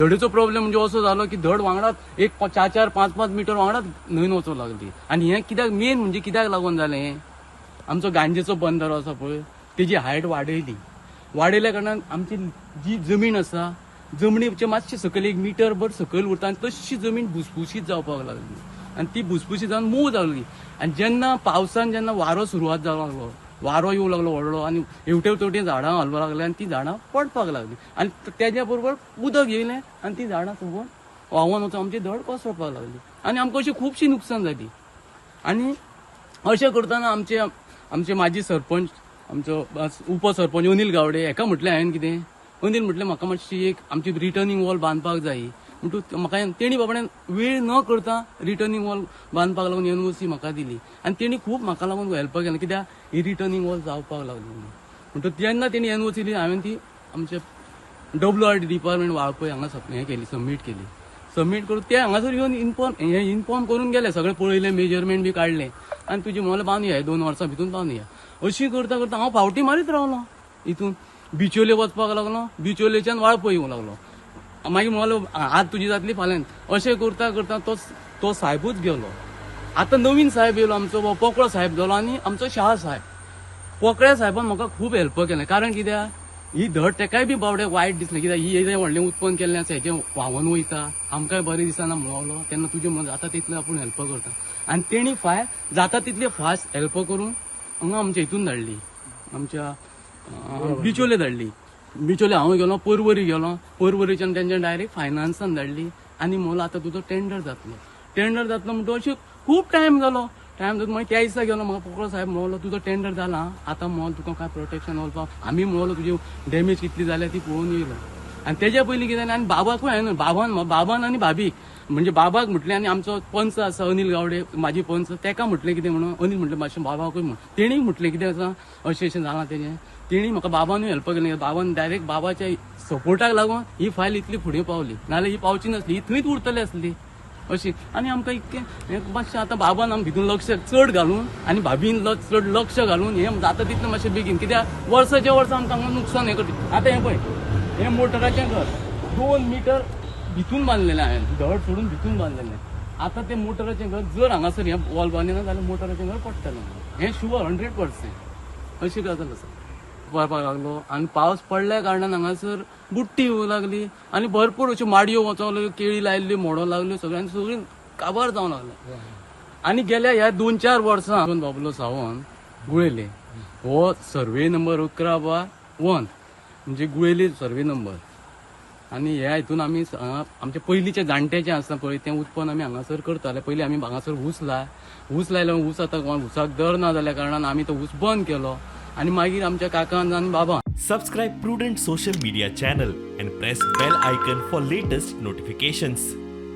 धडेचो problem म्हणजे असो जालो की धड वांगडाच एक चार चार पांच पांच मिटर वांगडाच न्हंयन वचूंक लागली. आनी हें कित्याक मेन म्हणजे कित्याक लागून जालें हें, आमचो गांजेचो बंदर आसा पळय तेजी हायट वाडयली. वाडयल्या कारणान आमची जी जमीन आसा जमनीचे मातशी सकयल एक मिटर भर सकयल उरता आनी तशी जमीन भुसभुशीत जावपाक लागली आनी ती भुसभुशीत जावन मोव जाली. आनी जेन्ना पावसान जेन्ना वारो सुरवात जावंक लागलो, वारो येवंक लागलो व्हडलो आनी हेवटेन तेवटेन झाडां हालपाक लागली आनी ती झाडां पडपाक लागली आनी तेज्या बरोबर उदक येयलें आनी ती झाडां सगळीं व्हांवन वचून आमची धड कोसळपाक लागली आनी आमकां अशी खुबशी नुकसान जाली. आनी अशें करतना आमचे आमचे माजी सरपंच आमचो उपसरपंच अनिल गावडे हेका म्हटलें हांवें कितें, अनिल म्हटलें म्हाका मातशी एक आमची रिटर्निंग वॉल बांदपाक जाय म्हणटूच म्हाका तेणी बाबड्यान वेळ न करता रिटर्निंग वॉल बांदपाक लागून एनओसी म्हाका दिली आनी तेणी खूब म्हाका लागून हेल्प केलें कित्याक ही रिटर्निंग वॉल जावपाक लागली म्हणून. म्हणटूच जेन्ना तेणी एनओसी दिली हांवें ती आमच्या W R D department Valpoi हांगा हें केली, सबमीट केली. सबमीट करून ते हांगासर येवन इन्फॉर्म हें इन्फॉर्म करून गेले, सगळें पळयलें, मेजरमेंट बी काडलें आनी तुजी मोल बांदुया, 2 वर्सां भितून बांदुया. अशी करता करता हांव फावटी मारीत रावलो, हितून बिचोले वचपाक लागलो, बिचोलेच्यान वाळपय येवंक लागलो, मागीर म्हणलो आज तुजी जातली फाल्यां. अशें करता करता तो साहेबूच गेलो. आतां नवीन साहेब येयलो आमचो पोकळो साहेब जालो आनी आमचो शाह साहेब. पोकळ्या साहेबान म्हाका खूब हेल्प केलें, कारण कित्याक ही धड तेकाय बी बावडे वायट दिसलें कित्याक ही येदें व्हडलें उत्पन्न केल्लें आसा हेजें व्हांवन वयता आमकांय बरें दिसना म्हणलो तेन्ना तुजें म्हणून जाता तितलें आपूण हेल्प करता. आनी तेणी फायल जाता तितले फास्ट हेल्प करून हांगा आमच्या हितून धाडली, आमच्या बिचोले धाडली. बिचोले हांव गेलो, परवरी गेलो, परवरीच्यान तेंच्या डायरेक्ट फायनान्सान धाडली आनी म्हणलो आतां तुजो टेंडर जातलो. टेंडर जातलो म्हणटो अशें खूब टायम जालो. टायम जाता मागीर त्या दिसा गेलो, म्हाका पोकळो साहेब म्हणलो तुजो टेंडर जाला आतां म्हणलो तुका काय प्रोटेक्शन वचपाक आमी म्हणलो तुजी डॅमेज कितली जाल्या ती पळोवन येयलो. आनी तेज्या पयलीं कितें जालें, आनी बाबाकूय हांवें बाबान आनी भाभीक म्हणजे बाबाक म्हटलें आनी आमचो पंच आसा अनिल गावडे म्हाजी पंच तेका म्हटलें कितें म्हणून अनिल म्हटलें मातशें बाबाकूय म्हण तेणी म्हटलें कितें आसा अशें अशें जालां तेजें. तेणी म्हाका बाबानूय हेल्प केलें, बाबान डायरेक्ट बाबाच्या सपोर्टाक लागून ही फायल इतली फुडें पावली, नाजाल्यार ही पावची नासली, ही थंयच उरतली आसली अशी. आनी आमकां इतकें हें मातशें आतां बाबान आम भितून लक्ष चड घालून आनी भाभीन चड लक्ष घालून हें जाता तितलें मातशें बेगीन, कित्याक वर्साच्या वर्सा आमकां हांगा नुकसान हें करता. आतां हें पळय हें मोटराचें घर 2 मिटर भितून बांदलेलें हांवें, धड सोडून भितून बांदलेलें. आतां तें मोटराचें घर जर हांगासर हें वॉल बांदिना जाल्यार मोटराचें घर पडटलें, हें शुअर 100% अशी गजाल आसा. पडपाक लागलो आनी पावस पडल्या कारणान हांगासर बुट्टी येवंक लागली आनी भरपूर अश्यो माडयो वचोंक लागल्यो, केळी लायिल्ल्यो मोडोंक लागल्यो, सगळ्यांक सगळीं काबार जावंक लागलें. आनी गेल्या ह्या 2-4 वर्सां बाबुलो सावंत गुळेले हो सर्वे नंबर 11/1 म्हणजे गुळेली सर्वे नंबर. आनी ह्या हितून आमी आमचे पयलींचे जाणटेचे आसा पळय तें उत्पन्न आमी हांगासर करताले. पयलीं आमी हांगासर ऊस लायलो, ऊस आतां कोण ऊसाक दर ना जाल्या कारणान आमी तो ऊस बंद केलो आनी मागीर आमच्या काकान आनी बाबान. Subscribe Prudent Social Media channel and press bell icon for latest notifications.